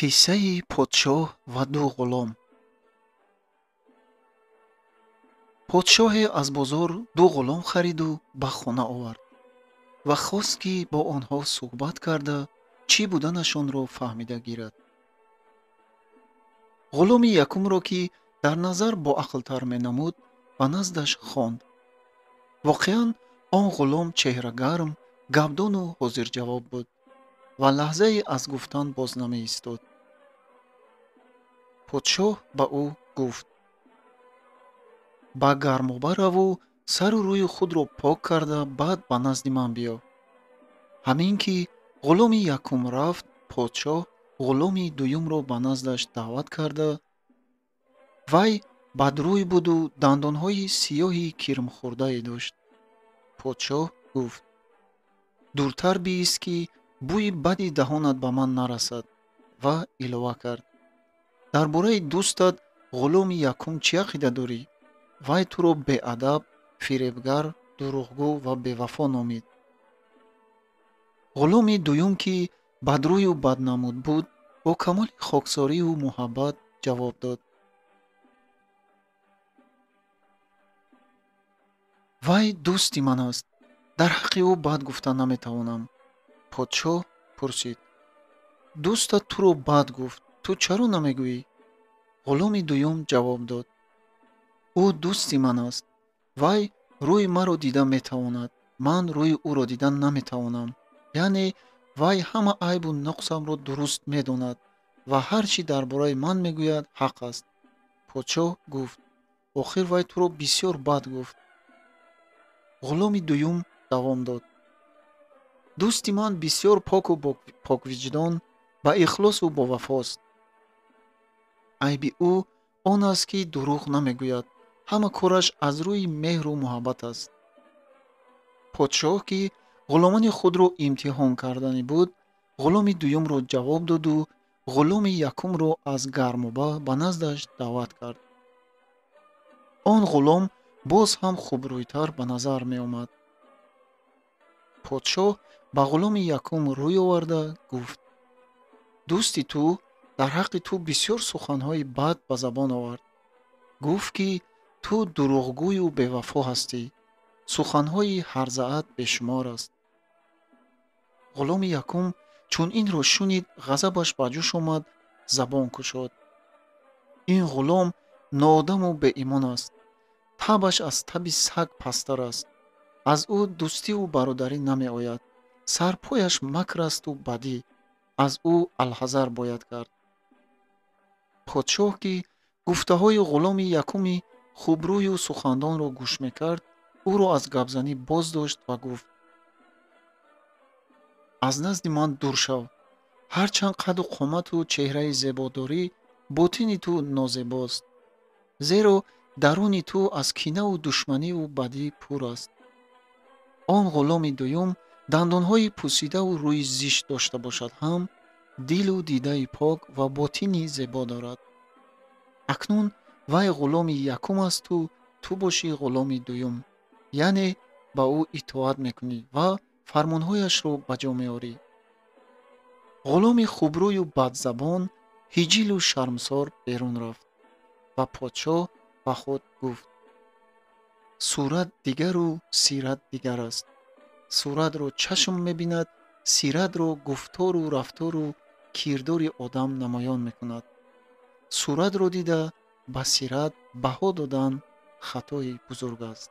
Қиссаи подшоҳ ва ду ғулом. Подшоҳе аз бозор ду ғулом хариду ба хона овард ва хост, ки бо онҳо суҳбат карда, чӣ буданашонро фаҳмида гирад. Ғуломи якумро, ки дар назар боақлтар менамуд, ба наздаш хонд. Воқеан, он ғулом чеҳрагарм, гапдону ҳозирҷавоб буд ва лаҳзае аз гуфтан боз намеистод. Подшоҳ ба ӯ гуфт: «Ба гармоба раву сару рӯи худро пок карда, баъд ба назди ман биё». Ҳамин ки ғуломи якум рафт, подшоҳ ғуломи дуюмро ба наздаш даъват карда. Вай бадрӯй буду дандонҳои сиёҳи кирмхӯрдае дошт. Подшоҳ гуфт: «Дуртар биист, ки бӯи бади даҳонат ба ман нарасад», ва илова кард: «Дар бораи дӯстат ғуломи якум чӣ ақида дорӣ? Вай туро беадаб, фиребгар, дурӯғгӯ ва бевафо номид». Ғуломи дуюм, ки бадрӯю баднамуд буд, бо камоли хоксорию муҳаббат ҷавоб дод: «Вай дӯсти ман аст, дар ҳаққи ӯ бад гуфта наметавонам». Подшоҳ пурсид: «Дӯстат туро бад гуфт, ту чаро намегӯӣ?» Ғуломи дуюм ҷавоб дод: «Ӯ дӯсти ман аст. Вай рӯи маро дида метавонад, ман рӯи ӯро дида наметавонам. Яъне вай ҳама айбу нуқсамро дуруст медонад ва ҳар чӣ дар бораи ман мегӯяд, ҳақ аст». Подшоҳ гуфт: «Охир вай туро бисёр бад гуфт». Ғуломи дуюм давом дод: «Дӯсти ман бисёр поку поквиҷдон, ба ихлосу бовафост. Айби ӯ он аст, ки дурӯғ намегӯяд, ҳама кораш аз рӯи меҳру муҳаббат аст». Подшоҳ, ки ғуломони худро имтиҳон карданӣ буд, ғуломи дуюмро ҷавоб доду ғуломи якумро аз гармоба ба наздаш даъват кард. Он ғулом боз ҳам хубрӯйтар ба назар меомад. Подшоҳ ба ғуломи якум рӯй оварда гуфт: «Дӯсти ту дар ҳаққи ту бисёр суханҳои бад ба забон овард. Гуфт, ки ту дурӯғгӯю бевафо ҳастӣ. Суханҳои ҳарзаат бешумор аст». Ғуломи якум чун инро шунид, ғазабаш ба ҷӯш омад, забон кушод: «Ин ғулом ноодаму беимон аст. Табаш аз таби саг пасттар аст. Аз ӯ дӯстиву бародарӣ намеояд. Сарпояш макр асту бадӣ. Аз ӯ алҳазар бояд кард». Подшоҳ, ки гуфтаҳои ғуломи якуми хубрӯю сухандонро гӯш мекард, ӯро аз гапзанӣ боз дошт ва гуфт: «Аз назди ман дур шав. Ҳарчанд қаду қомату чеҳраи зебо дорӣ, ботини ту нозебост, зеро даруни ту аз кинаву душманиву бадӣ пур аст. Он ғуломи дуюм дандонҳои пусидаву рӯи зишт дошта бошад ҳам, дилу дидаи пок ва ботини зебо дорад. Акнун вай ғуломи якум асту ту бошӣ ғуломи дуюм, яъне ба ӯ итоат мекунӣ ва фармонҳояшро ба ҷо меорӣ». Ғуломи хубрӯю бадзабон ҳиҷилу шармсор берун рафт ва подшоҳ ба худ гуфт: «Сурат дигару сират дигар аст. Суратро чашм мебинад, сиратро гуфтору рафтору кирдори одам намоён мекунад. Суратро дида ба сират баҳо додан хатои бузург аст».